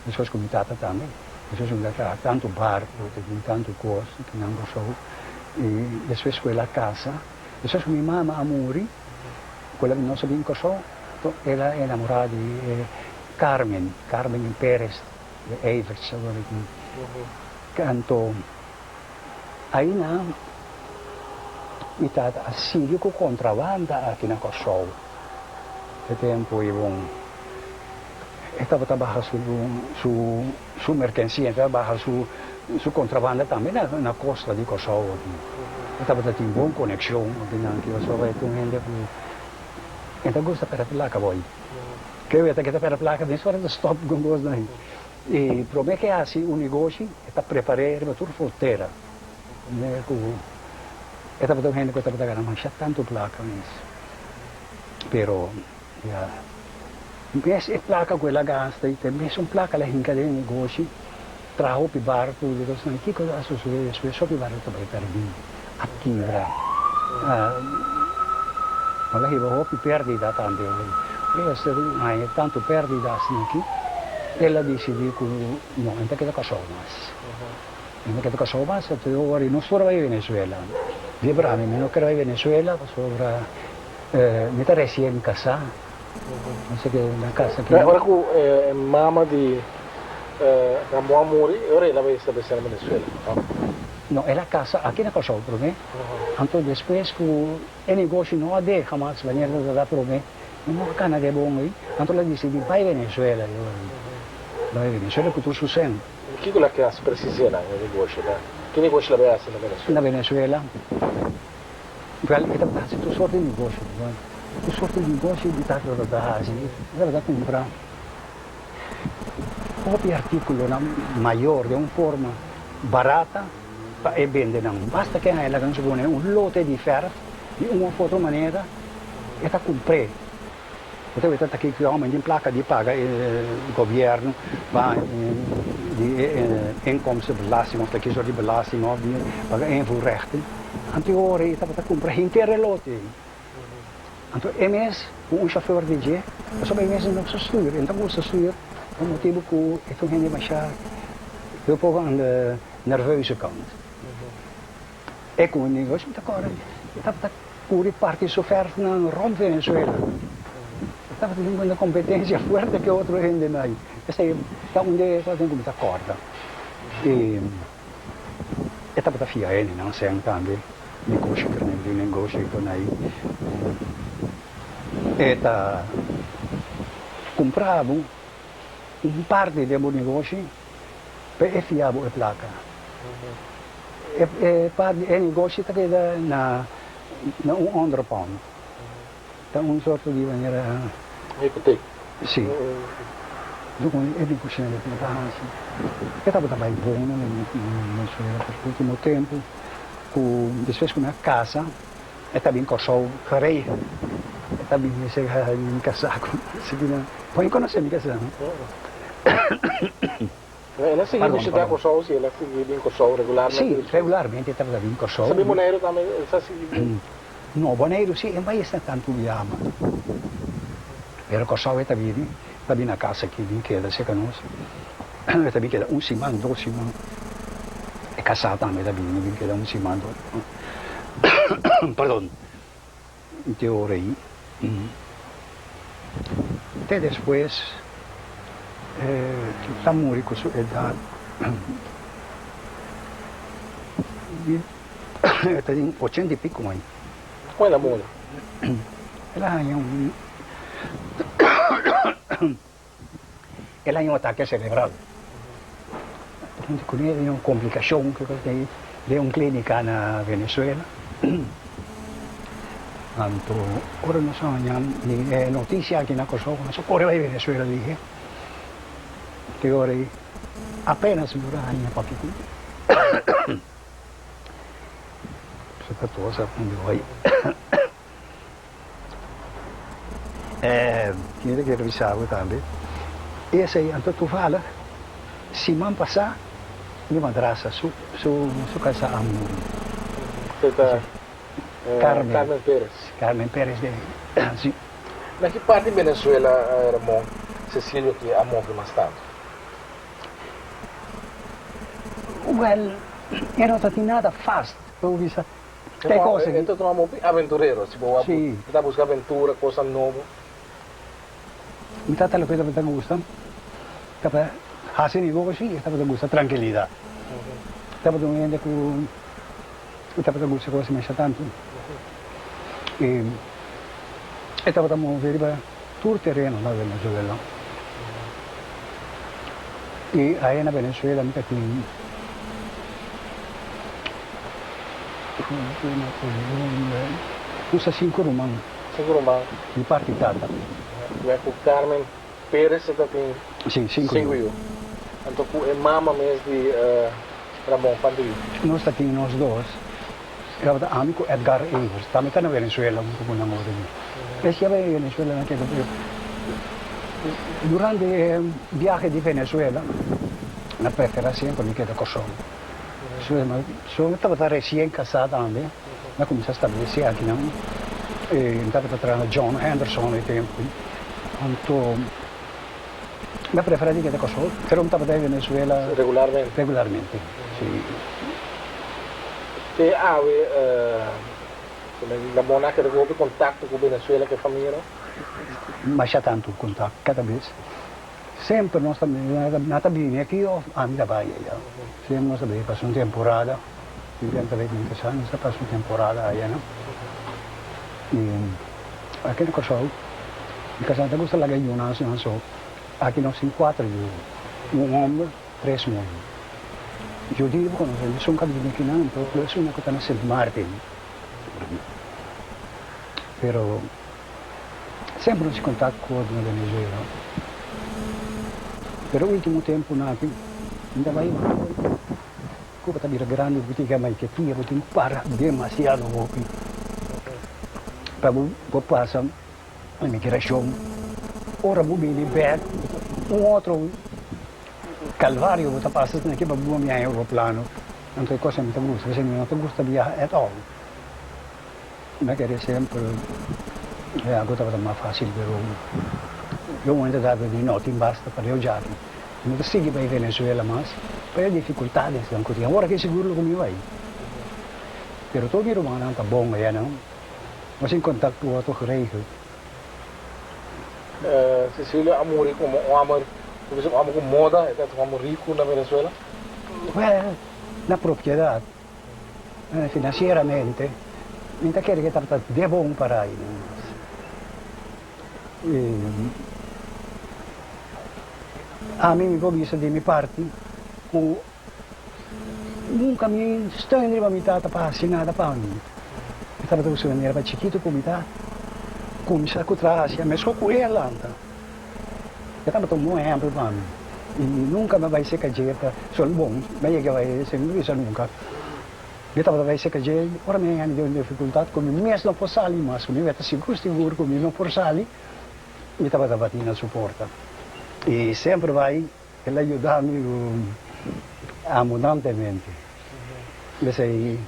Meskos ku mi tata tambe. Meskos ku mi tata traha tantu barku, ta tin tantu kos ki nan Kòrsou. I despues ku el a kasa, despues ku mi mama a muri, ku el a nos a bin Kòrsou, el a enamorá di e. Carmen, Carmen Perez de Everts awor aki. Anto aina mi tata a sigui ku kontrabanda aki na Kòrsou. E tempu ei bon e tabata baha su su su merkensia, e tabata baha su su kontrabanda tambe na na kosta di Kòrsou aki. E tabata tin bon konekshon akinan aki pasobra e ta un hende ku e ta gusta pèrdè plaka bòi. Ke weta ke ta pèrdè plaka mes ora ta stòp ku kosnan ei. E promé ke hasi un negoshi e ta prepar'é riba tur frontera. Manera ku e tabata un hende ku tabata gana masha tantu plaka mes. Pero ya mes e plaka ku el a gasta i te mesun plaka el a hinka den e negoshi, traha hopi barku di kosnan. Kiko a sosodé despues? Hopi barku ta bai pèrdí, a kibra. El a hiba hopi pèrdida tambe. Ora el a haña tantu pèrdida asina aki, el a disidí ku no, e no ta keda Kòrsou mas. E no ta keda Kòrsou mas, anto e ora nos tur a bai Venezuela. Di brami, mi no kere bai Venezuela pasobra mi ta resien kasá. No sé ke na kasa ki. Ora ku e mama di Ramon a muri, e ora el a bai establesé na Venezuela, no? No, el a kasa aki na Kòrsou promé. Anto despues ku e negoshi no a deha mas manera ta ta promé, mi no a kana de bon ei. Anto el a disidí bai Venezuela. Bai Venezuela ku tur su sèn. Kiko el a ke hasi presisé na e negoshi? Ki negoshi el a bai hasi na Venezuela? Na Venezuela, wèl, e tabata hasi tur sorti di negoshi. Tur sorti di negoshi di tata tabata hasi. E tabata kumpra hopi artíkulonan mayor den un forma barata pa e bende nan. Basta ke haña laga nos pone un lote di fèrf di un òf otro manera e ta kumpr'é. Bo ta weta ta kiko hòmber tin plaka di paga e gobièrnu pa di e inkomstenbelasting òf ta ki sort di belasting òf di paga invoerrechten. Anto e ora ei tabata kumpra henter e lote. Anto e mes ku un shofèr di dje, pasobra e mes no sa stuur, e no ta gusta stuur pa motibu ku e ta un hende masha heel poko aan de nerveuze kant. E ku un negoshi mi ta kòrda e tabata kuri parti su fèrfnan rònt Venezuela. E tabata tin un kompetensia fuerte ku e otro hendenan ei. Esei ta un di e kosnan ku mi ta kòrda. E tabata fia hendenan sèn tambe. Negoshi ku nan tin negoshi ku nan e ta kumpra bo un parti den bo negoshi pa e fia bo e plaka. E parti e negoshi ta keda na na un onderpand. Ta un sorto di manera. Hipotek. Si. Dikon e negoshi nan ta hasi. E tabata bai bon na Venezuela pero ultimo tempu. Ku despues ku mi a kasa e ta bin Kòrsou geregeld. E ta bin serka mi kasá ku sigui nan. Bo a konosé mi kasá no? El a sigui bishitá Kòrsou si? El a sigui bin Kòrsou regularmente? Si, regularmente e tabata bin Kòrsou. Sa bin Boneiru tambe el sa sigui bin? No, Boneiru si e bai esnan tantu biaha. Pero Kòrsou e ta bini, e ta bin na kas aki bin keda serka nos. E ta bin keda un siman, dos siman. E kasá tambe ta bini bin keda un siman, dos siman. Perdon. Te ora ei. Te despues e ta muri ku su edat. E ta den ochenta i piko aña. Kon el a muri? El a haña un el a haña un atake serebral. Huntu kuné tin un komplikashon ku e den un klínika na Venezuela. Anto ora nos a haña e notisia aki na Kòrsou ku nos a kore bai Venezuela dije te ora ei apenas mi por a haña papia ku Su ta tosa unda bai. Mi ta kere bisa bo tambe, esei anto toevallig siman pasá mi madrasa su su kasá a muri. Esei ta Carmen. Carmen Perez. Carmen Perez de si. Na ki parti di Venezuela Ramon Cecilio ki a move mas tantu? Wel, e no ta tin nada vast, bo bisa. Te cosa E ta un hopi aventurero, si bo Si. ta busca aventura, cosa nobo. Mi tata loke tabata gusta tabata hasi negoshi i tabata gusta trankilidat. Tabata un hende ku tabata gusta kos masha tantu. I e tabata move riba tur tereno na Venezuela. I aya na Venezuela mi ta tin Usa sinku ruman. Sinku ruman. Di parti tata. Wè ku Carmen Perez e ta tin. Si, sinku yu. Sinku yu. Anto ku e mama mes di Ramon, kuantu yu? Nos ta tin nos dos. Tabata ami ku Edgar Evers. Tambe ta na Venezuela huntu ku nan otro yu. Es yaba e Venezuela nan keda pero durante e biahe di Venezuela nan a prefera semper mi keda Kòrsou. So mi tabata resien kasá tambe, mi a kuminsá stablesé akinan. Mi tabata traha na John Henderson e tempu. Anto mi a preferá di keda Kòrsou, pero mi tabata den Venezuela Regularmente? Regularmente, si. Te awe Ramon a keda ku hopi kontakto ku Venezuela ku e famia no? Masha tantu kontakto kada bes. Semper nos ta nan ta bini aki of ami ta bai aya. Semper nos ta bai pasa un temporada. Mi biaha ta bai ku mi kasá, nos ta pasa un temporada aya no. I aki na Kòrsou mi kasá ta gusta laga yunan asina so. Aki nos tin kuater yu, un hòmber, tres muhé. Yu di bo konosé, esun ka bini akinan, anto plus una ku ta na Sint Maarten. Pero Semper nos kontak ku otro na Venezuela. Pero ultimo tempunan aki mi ta bai Cuba ta bira grandi bo tin ke maiquetia bo tin ku para demasiado hopi pa bo por pasa imigrashon. Ora bo bini bek un otro calvario bo ta pasa esaki pa bo biaha aeroplano. Anto e cosa mi ta gusta pasobra mi no ta gusta biaha at all. Mi a kere semper e agu tabata mas fácil pero yo momento dado di no tin basta pa leu djaki. Mi ta sigui bai Venezuela mas pa e dificultadesnan cu tin. Awor aki sigur lo cu mi bai. Pero tur mi rumannan ta bon aya nan. Nos tin contacto cu otro geregeld. Cecilio a muri como un homber, bo bisa un homber cu moda, e ta un homber rico na Venezuela? Well, na propiedad. Financieramente mi ta kere ke tabata de bon para ai nos. Ami mi por bisa di mi parti ku nunka mi steun riba mi tata pa hasi nada pa mi. Mi tabata usa manera pa chikitu ku mi ta kuminsá ku traha hasia meskos ku e a lanta. E tabata un bon ehèmpel pa mi i nunka mi a bai seka dje pa sol bon mi a yega bai esei mi no bisa nunka. Mi tabata bai seka dje ora mi a haña den un difikultat ku mi mes no por sali mas ku mi wet ta sigur sigur ku mi no por sali mi tabata bati na su porta i semper bai el a yuda mi abundantemente. P'esei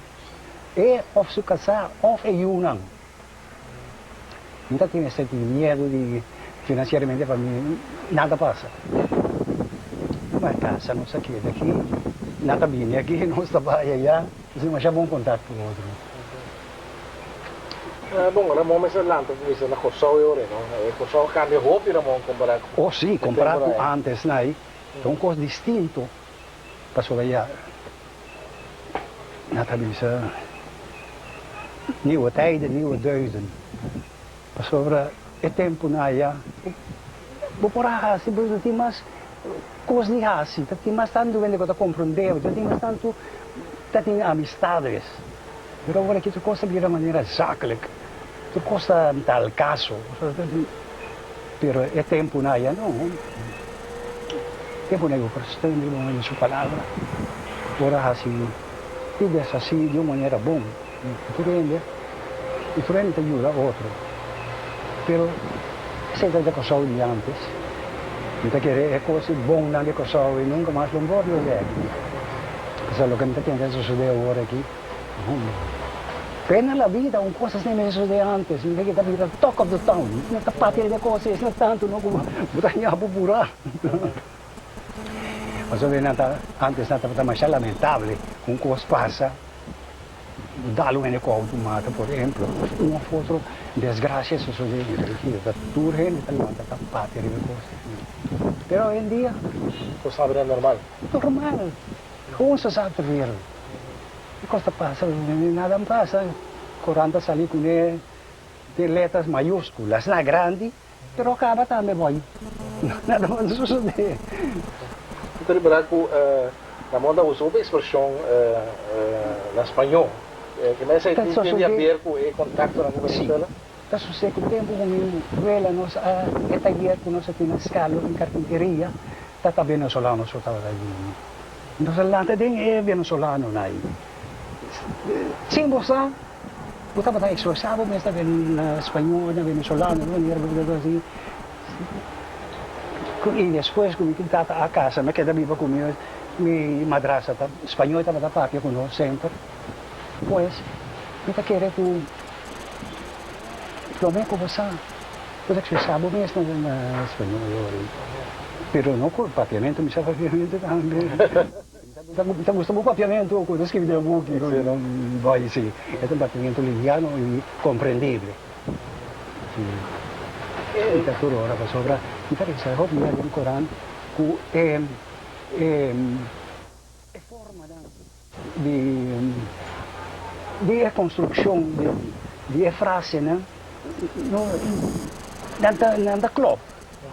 e òf su kasá òf e yunan. Mi ta tin esei miedu di financieramente pa mi nada pasa. Ma casa nos a keda aki, nan ta bini aki, nos ta bai aya, nos tin masha bon contacto cu otro. Bon, Ramon mester lanta cu bisa na Corsou e ora, no? Corsou a cambia hopi, Ramon, compara cu. Oh si, compara cu antes, nai, ta un cos distinto, pasobra ya. Nan ta bisa, Nieuwe tijden, nieuwe deugden. Pasobra e tempunan aya, bo por a hasi, bo ta tin mas kos di hasi, ta tin mas tantu hende ku ta komprondé bo, ta tin mas tantu, ta tin amistades. Pero awor aki tur kos ta bira manera zakelijk, tur kos ta al kaso. Pero e tempunan aya no. Tempunan aya bo por steun riba un hende su palabra, bo por a hasi i deshasí di un manera bon ku tur hende, i tur hende ta yuda otro. Pero esei ta di Kòrsou di ántes. Mi ta kere e kos bonnan di Kòrsou i nunka mas lo wòrdu bèk. Pasobra loke mi ta tende a sosodé awor aki. Pena la vida, un cosa asina mester sucede antes, mi ta bira talk of the town, no ta papia di e cosa asina tanto no cu bo ta haña bo pura. Pasobra nan ta, antes nan tabata masha lamentable cu un cos pasa, dal un hende cu auto mata por ehemplo, un of otro. Desgracia sosode en religia ta tur hende ta lanta ta papia riba e cos aki. Pero awendia. Bo sabi na normal. Normal. Gewoon sa sa ter wereld. E cos ta pasa, nada a pasa. Corant ta sali cune den letras mayusculas na grandi, pero a caba tambe boy. Nada mas a sosode. Mi ta ripara cu Ramon ta usa hopi expresion na spañó. Ke mester esei tin tin di haber ku e kontaktonan ku Venezuela? Sí. Ta sosé ku tempu ku mi wela nos a e tayer ku nos a tin na Skalo den karpinteria ta ta venezolano so tabata bini. Nos a lanta den e venezolanonan ei. Sin bo sa, bo tabata ekspresá bo mes na spañó, na venezolano, di manera ku bo ta hasi. I despues ku mi tata a kasa mi a keda biba ku mi mi madrasa ta spañó tabata papia ku nos semper. Pues, mi ta kere ku promé ku bo sa, bo ta ekspresá bo mes na spañó yori. Pero no ku papiamentu, mi sa papiamentu tambe. Mi ta gusta bo papiamentu ku ta skibi den buki, bai si, e ta un papiamentu liviano i komprendible. Si, mi ta tur ora pasobra mi ta resa hopi bia den Koran ku e e formanan. Di e construccion di e frasenan no nan ta nan ta klop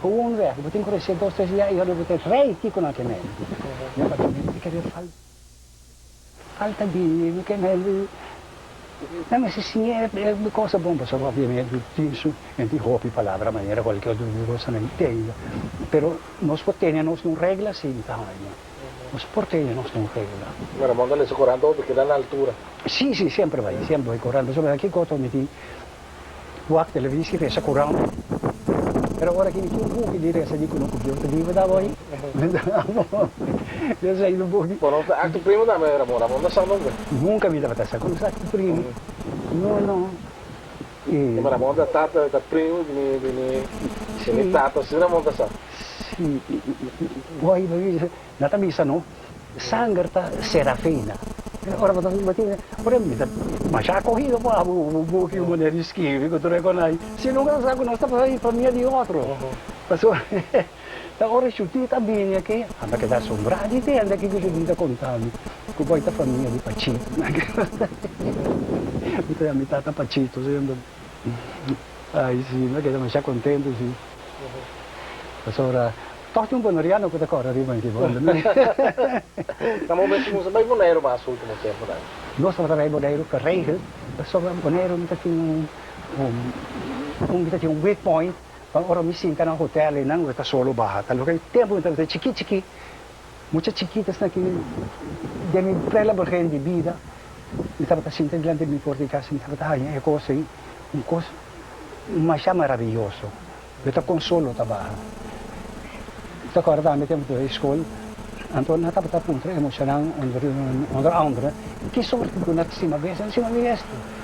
gewoon weg bo tin cu recié dos tres dia y ora bo ta rey kico nan ke mende mi papia mi kere falta di mi ke mende nan mester siña e cosa bon pasobra obviamente tin su en tin hopi palabra manera cualkier otro cosa nan tenga pero nos por tene nos un regla si ta haña. Nos por tene nos ta un regla. Bueno, bo ta lesa korant hopi, keda na altura. Sí, sí, semper bai, semper bai korant. Pasobra aki koto mi tin wak televisi, resa korant. Pero ora ki mi tin un buki di resa di kunuku bieu ta biba ta bai. Yo sa un buki. Bo no ta acto primo tambe, Ramon? Ramon ta sa nunca? Nunca mi tabata sa ku nos acto primo. No, no. E. Ramon ta tata, ta primo di mi, di mi, di mi tata. Si Ramon ta sa. Si, bo na ta bisa no, sanger ta Serafina. Ora bo ta bo tin, ora mi ta masha acogido pa bo bo buki un manera di skirbi ku tur e konai. Si nunka ta sa ku nos ta pasa di famia di otro. Pasobra ta ora Shutita a bini aki, a mi a keda asombrá di tende kiko Shutita a konta mi, ku bo ta famia di Pachito. Mi ta yama mi tata Pachito semper. Ai si, mi a keda masha kontento si. Pasobra tòg tin un boneriano ku ta kòrda riba mi ki banda. Na momento nos a bai Boneiru mas ultimo tempunan. Nos tabata bai Boneiru geregeld pasobra Boneiru mi ta tin un un mi ta tin un weak point pa ora mi sinta na hotel einan mi ta solo baha. Ta loke tempu mi tabata chikí chikí mucha chikito esnan ki den mi prela begin di bida mi tabata sinta dilanti di mi porta di kas mi tabata haña e kos ei un kos Masha maraviyoso. Yo ta consolo ta baha. Mi ta corda tambe tempo ta school, anto nan tabata puntra e muchanan onder andere, ki soort di nan ta stima bestia? Nan stima bestia.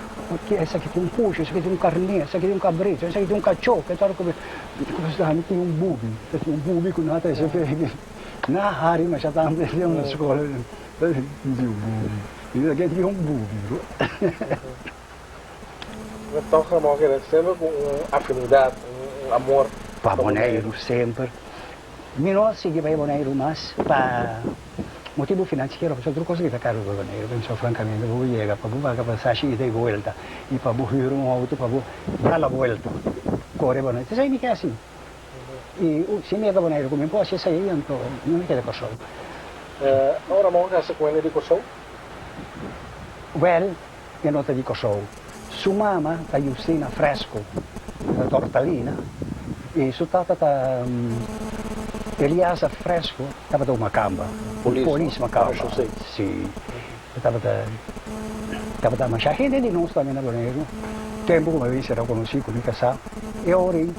Esaki tin un pusho, esaki tin un carne, esaki tin un cabrito, esaki tin un cacho, ke tor ku mi tin un bubi, ta tin un bubi ku nan ta hasi fe. Nan a hari masha tantu na school. Tin un bubi. Esaki tin un bubi. Mi tòg Ramon keda semper ku un afinidat, un amor pa Boneiru semper. Mi no a sigui bai Boneiru mas pa motibu finansiero, pasobra tur kos kita karu pa Boneiru, penso frankamente bo yega pa bo paga pasashi ida i buelta i pa bo hür un outo pa bo da la buelta kore Boneiru. Esei mi ke hasi. I si mi yega Boneiru ku mi por hasi esei anto mi keda Kòrsou. Ora Ramon a kasa ku hende di Kòrsou? Wèl. E no ta di Kòrsou. Su mama ta Justina Fresco, ta Tortalina, i su tata ta Eliasa Fresco, tabata un makamba, un polis makamba. Si, e tabata, tabata masha hende di nos tambe na Boneiru. Tempu ku mi a bin sera konosí ku mi kasá, e ora ei,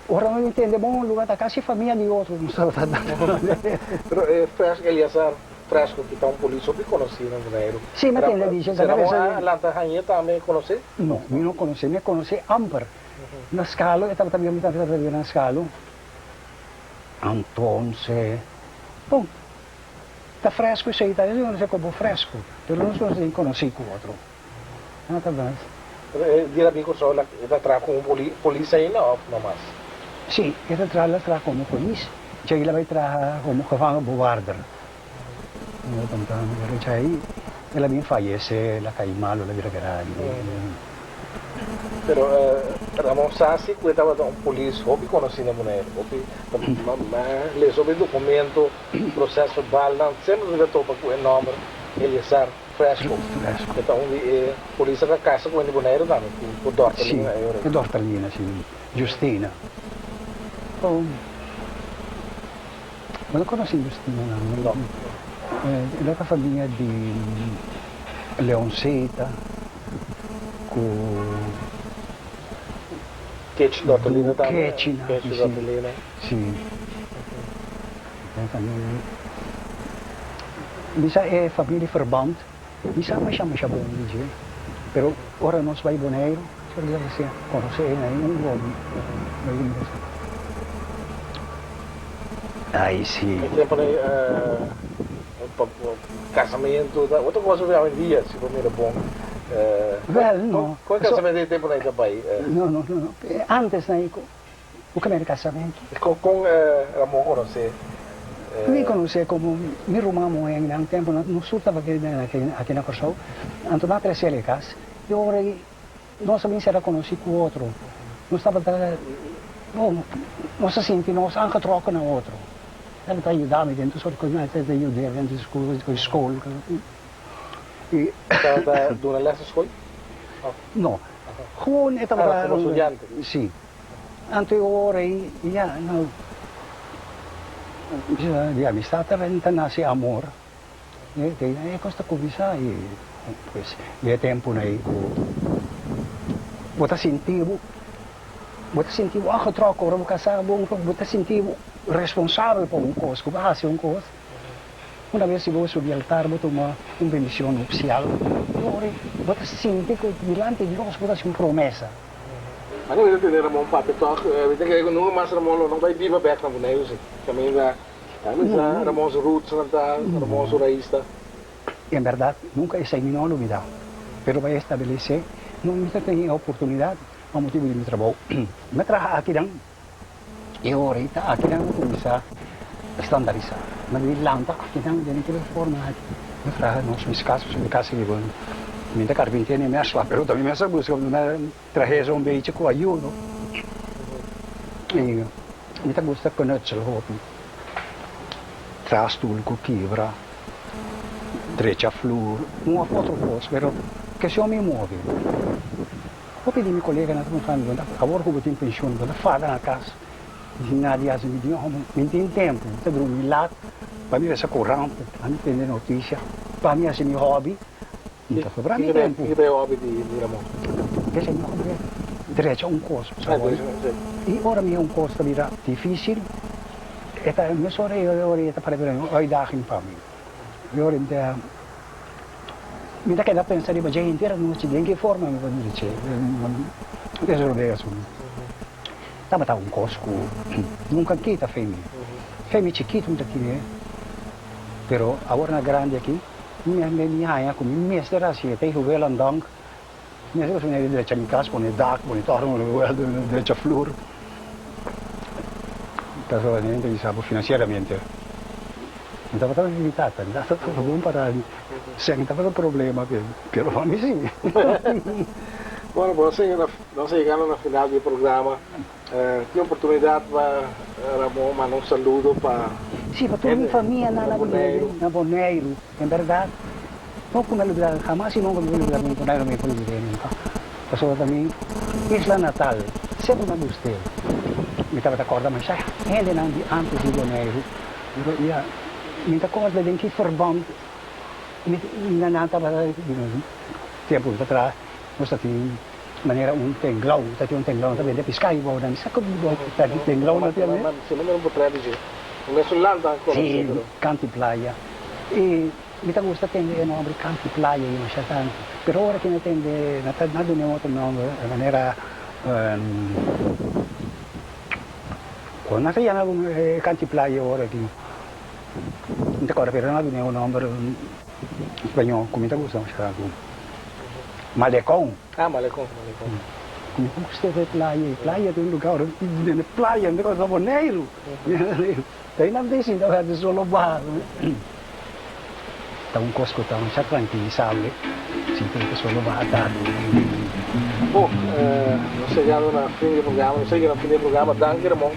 ora nos a tende bon luga ta kasi famia di otro nos tabata. Pero e Fresco, Eliasar. Fresco ki ta un polis hopi konosí na Boneiru. Sí, mi a tende di dje. Sera bo a lanta hañ'é tambe konosé? No, mi no konosé. Mi a konosé amper. Na Skalo e tabata biba, mi tata tabata biba na Skalo. Entonces, bon, ta fresco esei ta, esei konosé komo fresco, pero nos no tin konosí ku otro. Pero e dia ta bin Kòrsou e ta traha komo polis ainda òf no mas? Sí, e ta traha, el a traha komo polis, djei el a bai traha komo gevangenbewaarder. Pero djei el a bin fayesé, el a kai malu, el a bira grandi. Pero Ramon sa si ku e tabata un polis hopi konosí na Boneiru, hopi lesa hopi dokumento, proses verbalnan, semper mi ta topa ku e nòmber Eleazar Fresco. E ta un di e polisnan ku a kasa ku hende Boneiru tambe, ku Dortalina e ora ei. Si, Dortalina, si, Justina. Bo no konosí Justina nan? No. El ta famia di Leoncita. Ku Kechi Dortolina tambe. Kechi na Kechi Dortolina. Si. Den familia. Mi sa e familieverband, mi sa masha masha bon di dje, pero ora nos bai Boneiru, konosé e nan un hopi. Ai si. E tempo nei Casamentu ta otro cosa di awendia si bo mira bon. Wel no. Con e casamentu di e temponan ei ta bai? No no no antes nan ei bo ke mira casamentu. Con con Ramon conoce? Mi conoce como mi ruman muhe nan tempo nos tur tabata aki na Corsou anto nan a trece el e cas y ora ei nos a bin sera conoci cu otro nos tabata bon nos a sinti nos aangetrokken na otro. El ta yuda mi den tur sort kos, mi ta yud'é den tur skol. E tabata duna les na skol? No, gewoon e tabata. Ah, komo studiante? Si. Anto e ora ei, ya, no, di amistad ta nase amor. E kos ta kuminsá i pues di e tempunan ei ku bo ta sinti bo, bo ta sinti bo aangetrokken ora bo kasá bo bo ta sinti bo responsabel pa un kos, ku bo a hasi un kos. Una bes si bo subi altar bo tuma un bendishon nupsial, e ora ei bo ta sinti ku dilanti Dios bo ta hasi un promesa. Anto mi ta tende Ramon papia tòg, mi ta kere ku nunka mas Ramon lo no bai biba bèk na Boneiru si, kaminda Kaminda Ramon su rootsnan ta, Ramon su rais ta. En berdad, nunca esey mi no a lubida, pero bai establece, no mi ta tene e oportunidad pa motibo di mi trabou. Mi a traha akinan, e ora ei ta akinan mi a cuminsa standarisa. Mi a bin lanta akinan den e forma aki. Mi a traha nos mis cas, pasobra mi cas aki bon, mi ta carpinter ni mescla, pero ta mi mes a busca, mi a traha eso un bechi cu ayudo. Y mi ta gusta knutsel hopi, traha stul cu kibra, drecha flur, un of otro cos, pero kesion mi move. Hopi di mi coleganan ta puntra mi, awor cu bo tin pensioen, bo ta fada na cas? Di nadie haci mi di, homber, mi tin tempo, mi ta drumi laat pa mi lesa corant, pa mi tende noticia, pa mi haci mi hobby. Mi ta sobra mi tempu. Kiko ta e hobby di Ramon? Esei mi hobby drecha un kos. I ora mi un kos ta bira difisil, e ta mesora e ora e ta para bira un uitdaging pa mi. E ora mi ta mi ta keda pensa riba dje henter anochi den ki forma mi por drecha resolve e asuntu. Tabata un kos ku nunka kita fe mi. Fe mi chikitu mi ta tine, pero awor na grandi aki. Mi mi haña ku mi mester hasi e te huwel en dank. Mi mester hasi drecha mi kas, pone dak, pone torno, drecha flur. Pasobra mi ta bisa bo finansieramente mi tabata mi tata, mi tata tabata bon para mi. Sèn tabata un problema pero pa mi si. Bueno, bo nos a yegando na final di e programa. Tin oportunidad pa Ramon manda un saludo pa Sí, pa tur mi famia na Boneiru. Na Boneiru. En berdad, no cu mi a lubida, hamas y nunca mi por lubida mi Boneiru, mi por lubida nunca. Pasobra ta mi isla natal, semper mi a gust'é. Mi tabata corda masha hendenan di antes di Boneiru, pero ya, mi ta corda den ki verband mi nan tabata, tempo pa atras, nos ta tin. Manera un tenglou, ta tin un tenglou, ta bende piská i bou nan. Sa ku ta di tenglou nan tin ame? Si mi un potrèt di dje. Mi mesun lanta a konosé Si, pero. Kanti Playa. I mi ta gusta tende e nòmber Kanti Playa i masha tantu. Pero ora ki mi tende nan ta nan duna un otro nòmber manera kon nan ta yama e Kanti Playa ora ki mi ta kòrda pero nan a duna un nòmber spañó ku mi ta gusta masha tantu. Malecon. Ah, Malecon, Malecon. Mi gusta e playa, e playa ta un lugar ora mi tin den e playa mi ta kòrda Boneiru. Ta einan mi ta sinta wèr di solo baha. Ta un kos ku ta masha trankilisabel sinta e solo baha tardi. Bo, nos ta yegando na fin di e programa, nos ta yega na fin di e programa. Danki Ramon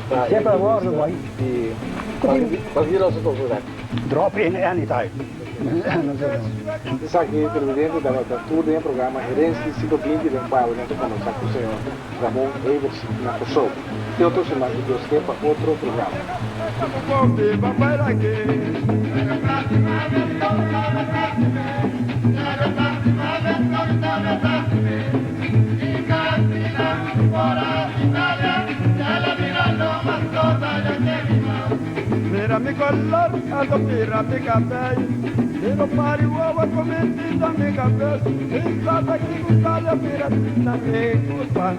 pa e Siempre a bordo, entrevista boy. i cualkier dia nos ta topa bek. Drop in anytime. Esaki televidente tabata tur den e programa Herencia di Siglo Binti den cual nos a combersa cu señor Ramon Everts na Corsou. Te otro siman cu Dios ke pa otro programa. Mira mi color, algo mira mi cabello. Mira parihuahua con mi tinta mi cabeza. Mi plata aquí con mira mi culpa.